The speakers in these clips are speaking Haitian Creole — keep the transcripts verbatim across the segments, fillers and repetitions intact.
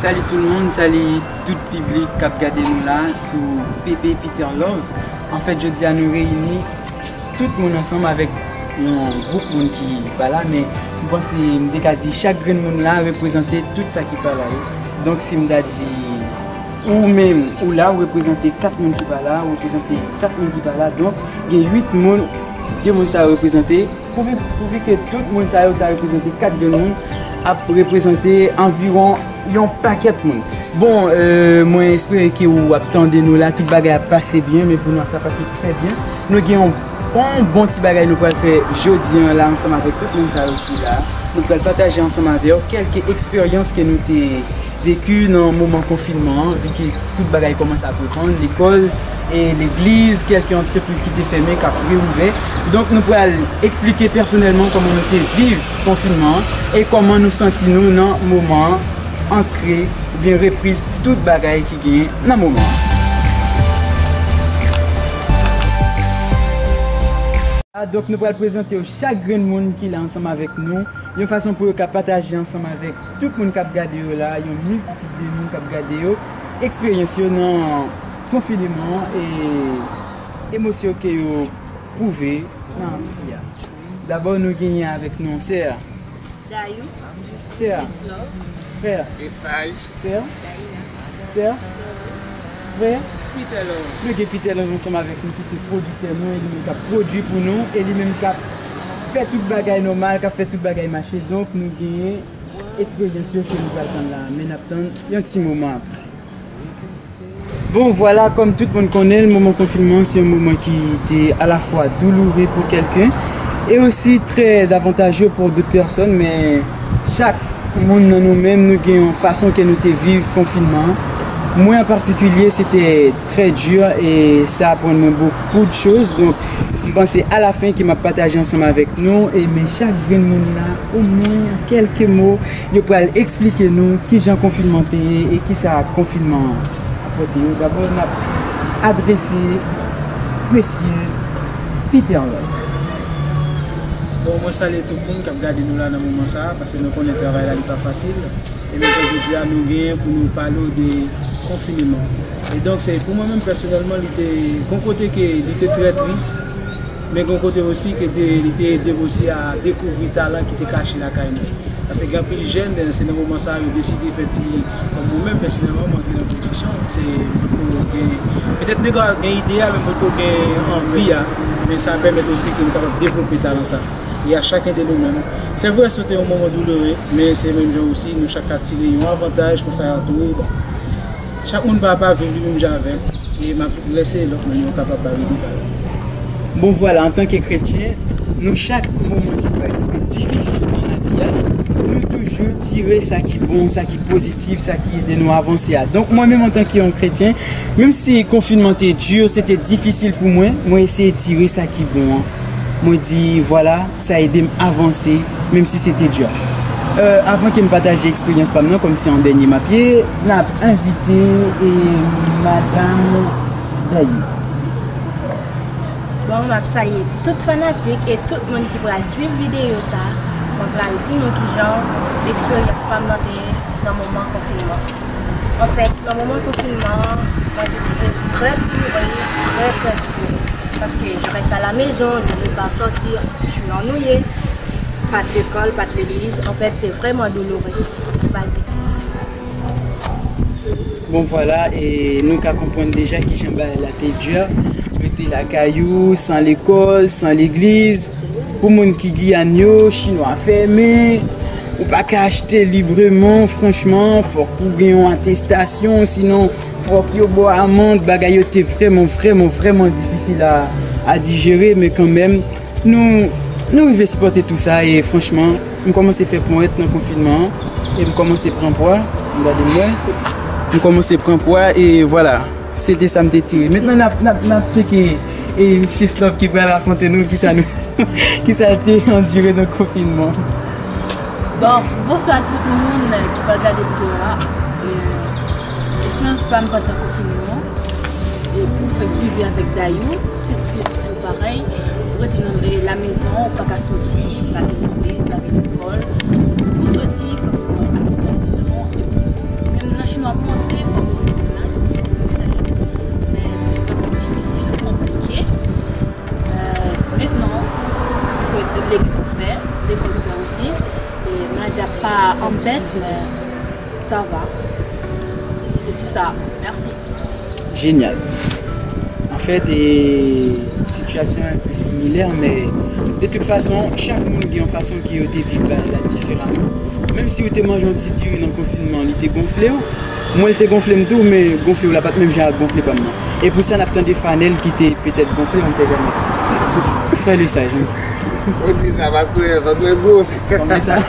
Salut tout le monde, salut tout piblik k ap gade nou la sou P P Peter Love. Anfèt, jodi a nou reyini tout moun ansanm avèk yon gwoup moun ki pa la, men m panse m te ka di chak grenn moun la reprezante tout sa ki pa la yo. Donk, si m ta di ou menm, ou la, ou reprezante kat moun ki pa la, ou reprezante kat moun ki pa la, donk, gen uit moun, de moun sa yo reprezante. Pouvi, pouvi ke tout moun sa yo ta reprezante kat grenn moun, ap reprezante anviwon yon pakèt moun. Bon, euh, mwen espere ke ou ap tande nou la, tout bagay ap pase byen, men pou nou sa pase trè byen. Nou gen yon bon, bon ti bagay nou pral fè jodi an la ansanm avèk tout moun sa yo ki la. Nou pral pataje ansanm avè w kèlke eksperyans ke nou te veki nan moman konfinman an, vi ke tout bagay kòmanse ap reprann, lekòl e legliz, kèlke antrepriz ki te fèmen k ap reouvè. Donk, nou pral eksplike pèsonèlman kòman nou te viv konfinman an e kòman nou santi nou nan moman an, antre oubyen repriz tout bagay ki genyen nan moman an. A, donk, nou pral prezante w chak grenn moun ki la ansanm avèk nou, yon fason pou yo ka pataje ansanm avèk tout moun k ap gade yo la, yon miltitid de moun k ap gade yo, eksperyans yo nan konfineman an e emosyon ke yo pwouve nan antre a. Dabò, nou genyen avèk nou sè a. Dayou. Sè a. Frè a. Esaj. Sè a. Sè a. Frè a. Peter Love. Nou gen Peter Love ansanm avèk nou ki se pwodiktè nou, e li menm k ap pwodui pou nou, e li menm k ap fè tout bagay nòmal, k ap fè tout bagay mache. Donk, nou genyen eksperyans yo ke nou pral tann la, men n ap tann yon ti moman apre. Bon, vwala, kòm tout moun konnen l, moman konfinman se yon moman ki te alafwa douloure pou kèlken e osi trè avantaje pou dòt pèsòn, men chak moun nan nou menm, nou gen yon fason ke nou te viv konfinman an. Mwen, an patikilye, se te trè di e sa aprann mwen bokou de choz. Donk, m panse alafen ke m ap pataje ansanm avèk nou, e men chak grenn moun la, omwen kèlke mo, yo pral eksplike nou kijan konfinman te ye e kisa konfinman an apòte yo. Dabò, n ap adrese mesye Peter Love. Bon, mwen salye tout moun k ap gade nou la nan moman sa a, paske nou konnen travay la, li pa fasil. E menm jan jodi a, nou genyen pou nou pale w de konfineman. E donk, se pou mwen menm pèsonèlman, li te, gon kote ke li te trè tris, men gon kote osi ke te, li te ede m osi a dekouvri talan ki te kache lakay nou. Paske gen anpil jèn, se nan moman sa a yo deside fè ti, kòm mwen menm pèsonèlman, mwen antre nan pwodiksyon, se, mwen potko gen, petèt nèg la gen ide a, men potko gen anvi a, men sa pèmèt osi ke nou kapab devlope talan sa. E a chacun de nous-mêmes. Se vre, se te yon moman douloure, men se menm jan osi, nou chak ka tire yon avantaj konsa tou. Bon. Chak moun pa, pa viv li menm jan avè m, e m ap lèse lòt moun yo kapab ba yo de bagay. Bon, vwala, antanke kretyen, nou chak moman ki pa te difisil nan lavi a, nou toujou tire sa ki bon, sa ki pozitif, sa ki ede nou avanse a. Donk, mwen menm antanke yon kretyen, menm si konfinman te di, se te difisil pou mwen, mwen eseye tire sa ki bon an. Mwen di, vwala, sa ede m avanse, menm si se te di. Euh, avan ke m pataje eksperyans pa m nan, kòm se an dènye m ap ye, n ap envite, e, Madam Dayou. Bon, m ap salye tout fanatik e tout moun ki pral swiv videyo sa a. Mwen pral di nou kijan eksperyans pa m nan te ye nan moman konfinman. Anfèt, nan moman konfinman an, mwen te twouve l trè douloure, trè, trè douloure. Paske je reste à la maison, je ne veux pas sortir, je suis ennuyée. Pa t lekòl, pa t legliz, anfèt, se vrèman douloure. Se pa difisil. Bon, vwala, e nou ka konprann deja kijan bagay la te di. Rete lakay ou, san lekòl, san legliz. Pou moun ki Giyàn yo, chinwa fèmen, ou pa ka achte libreman, franchman, fòk ou gen yon atestasyon, sinon fòk yo ba w amann, bagay yo te vrèman, vrèman, vrèman difisil a, a dijere, men kanmenm, nou, nou rive sipòte tou sa, e franchman, m kòmanse fè ponyèt nan konfinman an, e m kòmanse pran pwa, m gade m wè, m kòmanse pran pwa, e vwala. Se te sa m te tire. Mentnan, n ap, n ap, n ap tcheke, e, Sheslove ki pral rakonte nou kisa nou, kisa l te andire nan konfinman. Bon, bonswa tout moun ki pral gade videyo a. E, eksperyans pa m pandan konfinman an. E pou fè swivi avèk Dayou, se te toujou parèy. Ou rete nan, e, lamezon, ou pa ka soti, pa gen legliz, pa gen lekòl. Pou soti, fòk ou pran atestasyon. Epi, menm Nou ap montre, fò nou ranpli, men se vrèman difisil, konplike. Euh, maintenant, se legliz ap fè, lekòl ouvè osi. E maladi a pa an bès, men sa va. Se tout sa. Mèsi. Génial. An fèt, e, sitiyasyon an enpe similè, men de tout fason, chak moun gen yon fason ke yo te viv bagay la diferaman. Menm si ou te manje yon ti diri nan konfinman, li te gonfle w, mwen, li te gonfle m tou, men gonfle w la pa t menm jan ak gonfle pa m nan. E pou sa, n ap tande Fanel ki te petèt gonfle, on ne sait jamais. Frè Lesaj, on di. Ou di sa paske vant mwen gwo. Sanble sa.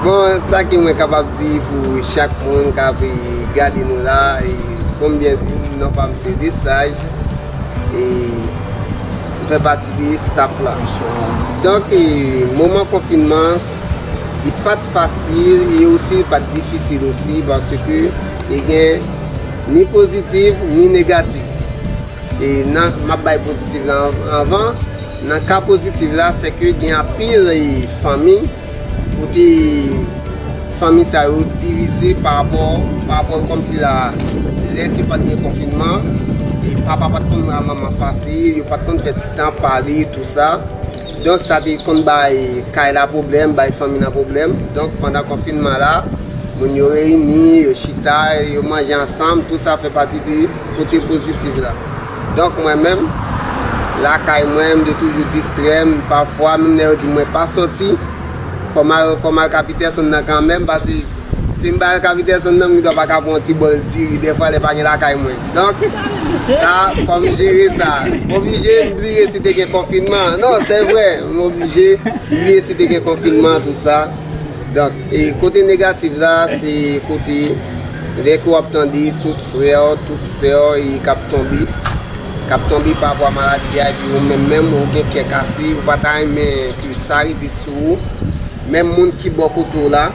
Bon, sa ke mwen kapab di pou chak moun k ap gade nou la, e, kòm byen di, non pa m se Lesaj, e m fè pati de staff la. Donk, e, moman konfinman, li pa t fasil, e osi li pa t difisil osi, paske te gen ni pozitif, ni negatif. E nan, m ap bay pozitif la an-, anvan. Nan ka pozitif la, se ke gen anpil, e, fanmi, kote fanmi sa yo divize pa rapò, pa rapò kòmsi la, lè ke pa t gen konfinman, e papa pa t konn wè manman fasil, yo pa t konn fè ti tan pale, tou sa. Donk, sa te konn bay kay la pwoblèm, bay fanmi nan pwoblèm. Donk, pandan konfinman la, moun yo reyini, yo chita, yo manje ansanm, tou sa fè pati de kote pozitif la. Donk, mwen menm, lakay mwen, m te toujou distrè m, pafwa, menm lè yo di mwen pa soti, fò m al, fò m al ka Peterson nan kanmenm, paske si m pa al ka Peterson nan, m gendwa pa ka pran yon ti bòl diri, dèfwa lè pa gen lakay mwen. Donk, sa, fò m jere sa. M oblije, m bliye si te gen konfinman. Non, se vre, m oblije bliye si te gen konfinman, tou sa. Donk, e kote negatif la, se kote lè ke w ap tande tout frè, tout sè, e k ap tonbe, k ap tonbe pa rapò a maladi a, epi ou menm menm, ou gen kè kase, ou pa ta renmen ke sa rive sou ou. Menm moun ki bò kote w la,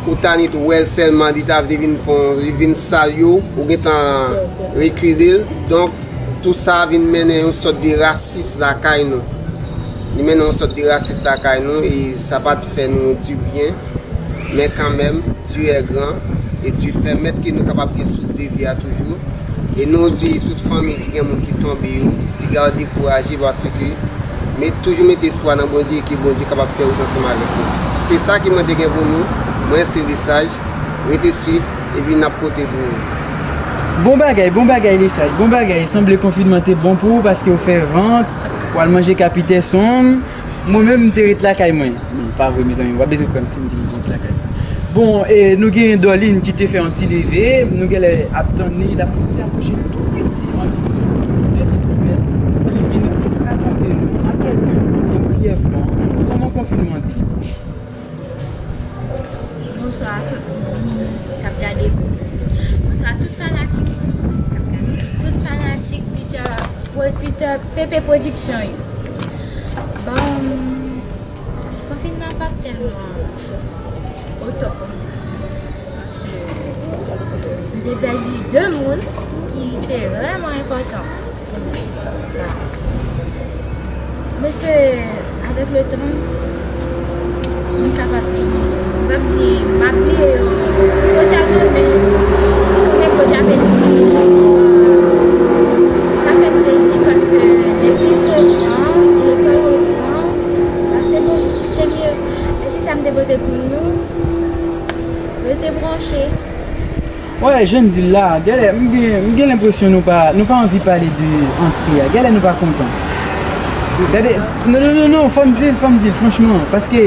ou t annik wè l sèlman, li ta vle vin fè, li vin salye w, ou gentan rekile l. Donk, tou sa vin mennen yon sòt de rasis lakay nou. Li mennen yon sòt de rasis lakay nou, e sa pa t fè nou dibyen. Men kanmenm, Dieu est grand, e Dieu pèmèt ke nou kapab gen souf de vi a toujou. E nou di tout fanmi ki gen moun ki tonbe yo, piga yo dekouraje, paske met, toujou mete espwa nan Bondye, ke Bondye kapab fè wout ansanm avèk nou. Se sa ke mwen te gen pou nou. Mwen se Lesaj, rete swiv, epi n ap pote pou ou. Bon bagay, bon bagay, Lesaj, bon bagay. Sanble konfinman te bon pou ou, paske ou fè vant, ou al manje ka Peterson. Mwen menm, m te ret lakay mwen. Non, pa vre, mezanmi, w ap bezwen kwè m si m di m te ret lakay mwen. Bon, e, nou gen Dorline ki te fè yon ti leve, nou genlè ap tann li, l ap fè yon ti apwoche tou piti, anviwon de santimèt, pou li vin rakonte nou an kèlke mo e briyèvman kòman konfinman te ye. Bonswa tout moun k ap gade m. Bonswa tout fanatik mwen k ap gade m. Tout fanatik Peter, Pro-, Peter, P P Production yo. Bon, konfinman pa t tèlman o top pou mwen. Paske m te pèdi de moun ki te vrèman enpòtan. M espere avèk le tan, m kapab vini. M p ap di m ap bliye yo totalman, men mwen poko janm bliye. Sa fè m plezi paske legliz reprann, lekòl reprann, la se bon, se mye. Men se sa m te pote pou nou. Rete branche. Wè, jan n di l la, genlè, m gen, m gen lenpresyon nou pa, nou pa anvi pale de antre a. Genlè nou pa kontan. Gade, non, non, non, non, fò m di l, fò m di l, franchman. Paske,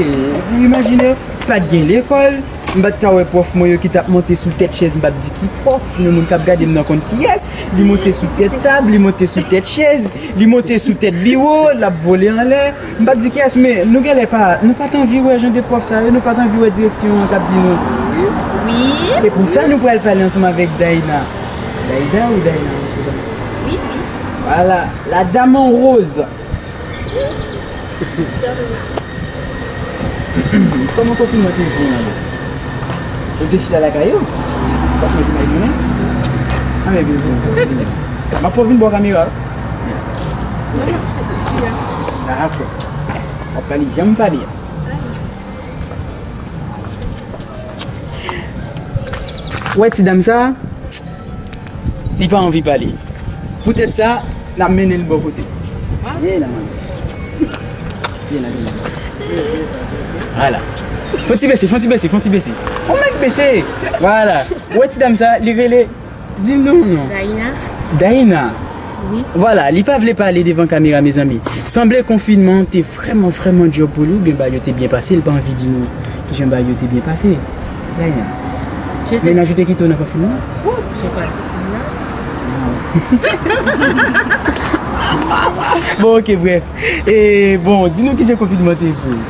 imajine, pa t gen lekòl, m pa t ka wè pwòf mwen yo ki t ap monte sou tèt chèz, m p ap di ki pwòf, men moun k ap gade m nan konn kiyès, li monte sou tèt tab, li monte sou tèt chèz, li monte sou tèt biwo, l ap vole anlè. M p ap di kiyès, men nou genlè pa, nou pa t anvi wè jan de pwòf sa yo, nou pa t anvi wè direksyon an k ap di nou. Wi. Wi. E pou sa, nou pral pale ansanm avèk Dayna. Dayna ou Dayna, m se pa. Wi, wi. Vwala, la dame en rose. Kòman konfinman te ye pou ou, madanm? Ou te chita lakay ou? W ap manje mayi moulen? Anben, vin di m. M ap fè w vin bò kamera. Dakò. W ap pale jan m pale a. Ou wè ti dam sa, li pa anvi pale. Poutèt sa, n ap mennen l bò kote. Vin la, man. Vin la, vin la. Vwala. Fon ti bese, fon ti bese, fon ti bese. Ou mèt bese. Vwala. Ou wè ti dam sa, li rele, di m non, non. Daïna. Daïna. Wi. Vwala, li pa vle pale devan kamera, mezanmi. Sanble konfinman te vrèman, vrèman di pou li, oubyen bagay yo te byen pase, li pa anvi di nou kijan bagay yo te byen pase. Daïna. Menaj ou te kite w nan konfinman? Wi, se pa tout moun nan. Bon, ok, brèf. E, bon, di nou kijan konfinman te ye pou ou?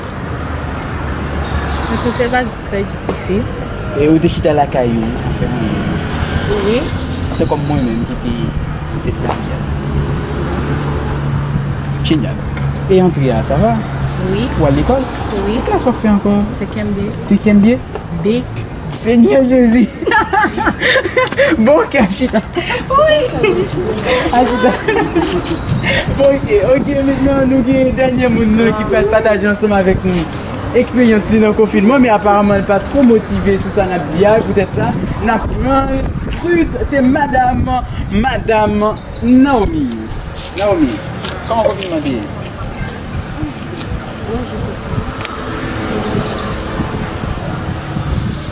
Mwen twouve bagay trè difisil. E ou te chita lakay ou, san fè anyen. Wi. Tankou mwen menm ki te sou tèt lari a. Jenyal. E antre a, sa va? Wi. Ou al lekòl? Wi. Ki klas w ap fè ankò? Senkyèm B. Senkyèm B? B. Senyè Jezi! Bon, ok, Achita. Wi. Achita. Bon, ok, ok, mentnan nou gen dènye moun nan ki pral pataje ansanm avèk nou eksperyans li nan konfinman, men aparaman li pa twò motive sou sa n ap di a, poutèt sa, n ap pran l, se madam, madam Naomi. Naomi, kòman konfinman te ye? Bonjou tout moun.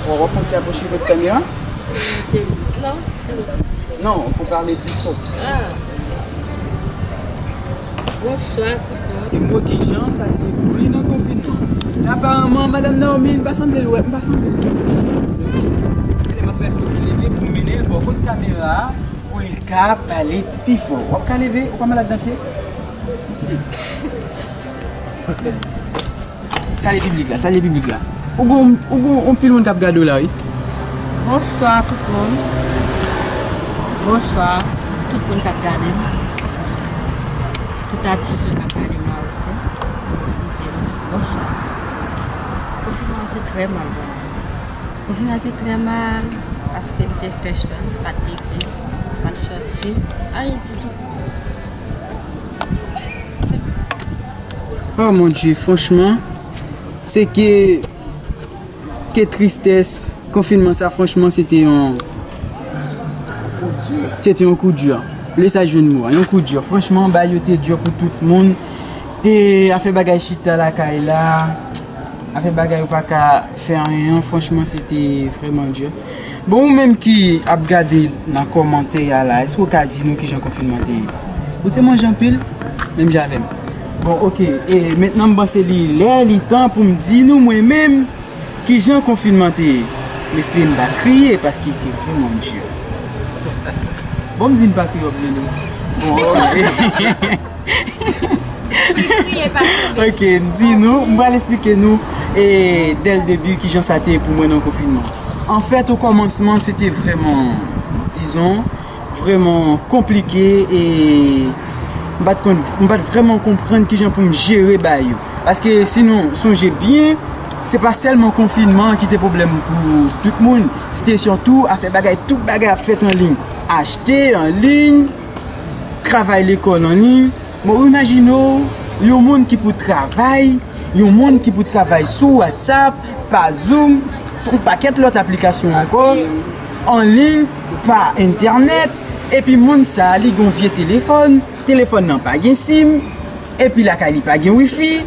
Ou, w ap fè yon ti apwoche kot kamera? Non, se ou. Non, faut parler plus fort. Ah. Bonswa tout moun. Di m kijan sa te pou li nan konfinman. Aparaman, madam Naomi, m pa sanble l wè, m pa sanble l wè. Lè m ap fè fon ti leve pou m mennen l bò kot kamera a, pou li ka pale pi fò. W ap ka leve, ou pa malad nan pye? Yon ti leve. Salye piblik la, salye piblik la. Ou gon, ou gon anpil moun k ap gade w la, wi. Bonswa tout moun. Bonswa tout moun k ap gade m. Tout atis yo k ap gade m la osi. M di nou tout bonswa. Konfinman an te trè mal pou mwen. Konfinman an te trè mal, paske m te pèsòn, m pa t legliz, m pa t sòti, anyen ditou. Oh mon Dieu, franchman, se ke, ke tristès, konfinman sa, franchman, se te yon, se te yon kou di. Lè sa jwenn mo a, yon kou di. Franchman, bagay yo te di pou tout moun. E afè bagay chita lakay la, afè bagay ou pa ka fè anyen an, franchman, se te vrèman di. Bon, ou menm ki ap gade nan kòmantè a la, èske w ka di nou kijan konfinman te ye? Ou te manje anpil? Menm jan avè m. Bon, ok. E mentnan m panse li lè, li tan pou m di nou mwen menm kijan konfinman te ye. M espere m pa kriye paske se vrèman di. Bon, m di n pa kriye, w ap vle nou. Bon, ok. Si w kriye, pa kriye. Ok, m di nou, m pral eksplike nou, e, dès le début, kijan sa te ye pou mwen nan konfinman. Anfèt, o kòmansman, se te vrèman, dizon, vrèman konplike e m pa t konn, m pa t vrèman konprann kijan pou m jere bagay yo. Paske si nou sonje byen, se pa sèlman konfinman an ki te pwoblèm pou tout moun. Se te sitou afè bagay, tout bagay ap fèt an liy. Achte an liy, travay lekòl an liy. Bon, imajine w, yon moun ki pou travay, yon moun ki pou travay sou WhatsApp, pa Zoom, yon pakèt lòt aplikasyon ankò, an liy, pa entènèt, epi moun sa a, li gen yon vye telefòn, telefòn nan pa gen sim, epi lakay li pa gen wifi,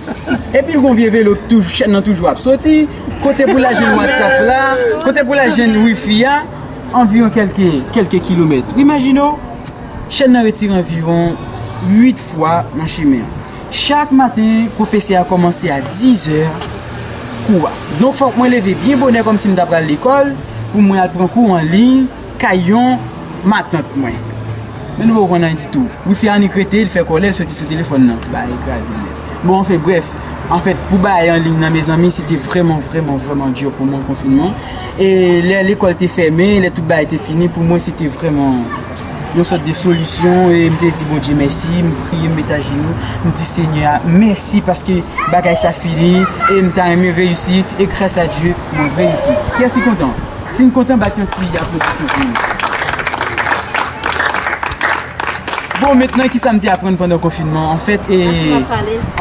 epi l gen yon vye velo k toujou, chèn nan toujou ap soti, kote pou l al jwenn WhatsApp la, kote pou l al jwenn wifi a, anviwon kèlke, kèlke kilomèt. Imajine w, chèn nan retire anviwon uit fwa nan chemen an. Chak maten, pwofesè a kòmanse a dizè kou a. Donk, fòk mwen leve byen bonè kòmsi m ta pral lekòl, pou mwen al pran kou an liy kay yon matant mwen. Men nou poko konn anyen ditou. Wifi a annik rete, li fè kòlè, li soti sou telefòn nan. Bagay kraze nèt. Bon, anfen, brèf. Anfèt, pou bagay an liy nan, mezanmi, se te vrèman, vrèman, vrèman di pou mwen, konfinman. E lè lekòl te fèmen, lè tout bagay te fini, pou mwen, se te vrèman yon sòt de solisyon. E m te di Bondye mèsi, m priye, m met ajenou, m di, Senyè a, mèsi paske bagay sa fini, e m ta renmen reyisi, e gras a Dye, mwen reyisi. Kiyès ki kontan? Si n kontan, bat yon ti aplodisman pou nou. Bon, mentnan, kisa m te aprann pandan konfinman? Anfèt, e,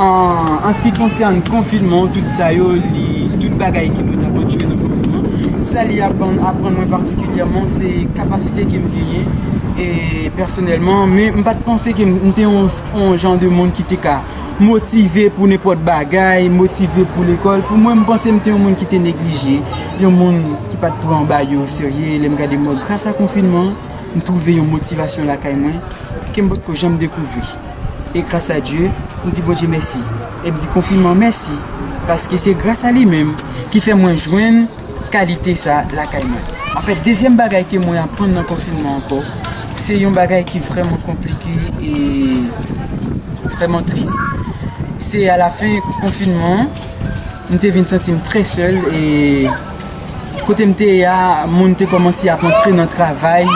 an, an se ki konsène konfinman, tout sa yo, li, tout bagay ke mwen t ap andire nan konfinman, Sa li aprann, aprann mwen patikilyèman, se kapasite ke m genyen, e, pèsonèlman, men m pa t panse ke m, m te yon, yon jan de moun ki te ka motive pou nenpòt bagay, motive pou lekòl. Pou mwen, m panse m te yon moun ki te neglije, yon moun ki pa t pran bagay yo serye. Lè m gade mwen, gras a konfinman, m twouve yon motivasyon lakay mwen ke m potko janm dekouvri. E gras a Dye, m di Bondye mèsi. E m di konfinman mèsi, paske se gras a li menm ki fè mwen jwenn kalite sa lakay mwen. Anfèt, dezyèm bagay ke mwen aprann nan konfinman ankò, se yon bagay ki vrèman konplike e vrèman tris. Se alafen konfinman, m te vin santi m trè sèl e kote m te ye a, moun te kòmanse ap antre nan travay.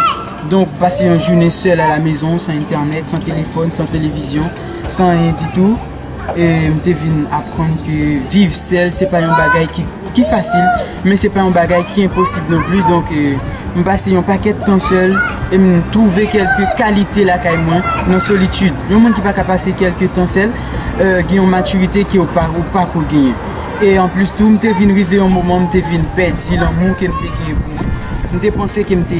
Donk, pase yon jounen sèl alamezon, san entènèt, san telefòn, san televizyon, san anyen ditou. E m te vin aprann ke viv sèl, se pa yon bagay ki, ki fasil, men se pa yon bagay ki enposib non pli. Donk, e, m pase yon pakèt tan sèl e m twouve kèlke kalite lakay mwen nan solitid. Yon moun ki pa ka pase kèlke tan sèl, e, gen yon matirite ke ou pa, ou pa ko genyen. E anplis tou, m te vin rive yon moman, m te vin pèdi lanmou ke m te genyen pou mwen. M te panse ke m te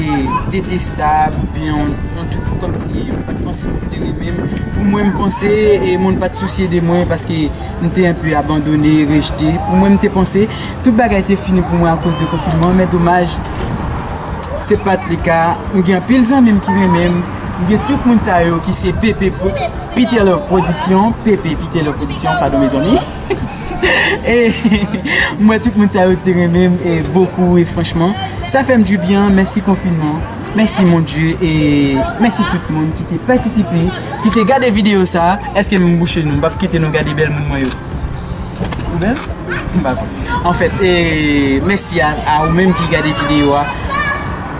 detestab, oubyen yon, yon tout kòmsi moun pa t panse moun te renmen m. Pou mwen, m panse, e, moun pa t sousye de mwen paske m te enpe abandone, rejte. Pou mwen, m te panse tout bagay te fini pou mwen akoz de konfinman, men domaj, se pa t le ka. M gen anpil zanmi m ki renmen m. M gen tout moun sa yo ki se P P Pro-, Peter Love Production, P P Peter Love Production, padon, mezanmi. E m wè tout moun sa yo te renmen m, e, bokou, e franchman, sa fè m dibyen. Mèsi konfinman, mèsi Bondye, e mèsi tout moun ki te patisipe, ki te gade videyo sa. Èske m bouche nou? M p ap kite nou gade bèl moun mwen yo. Ou bèl? M pa kwè. Anfèt, e, mèsi a, a ou menm ki gade videyo a.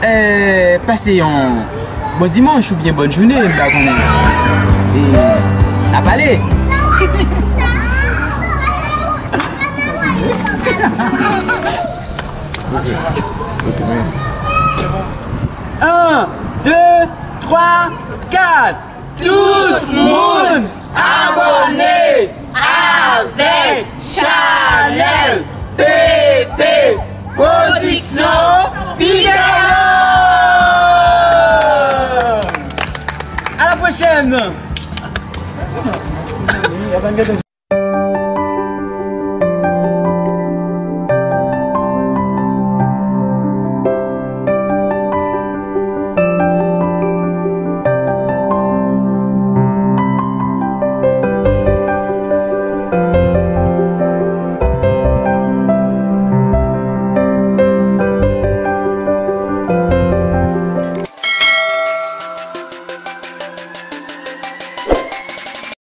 E, pase yon bon dimanch oubyen bòn jounen, m pa konnen. E, n a pale. An, de, twa, kat. Tout moun abòne avèk chanèl P P Production Pigalo! À la prochaine!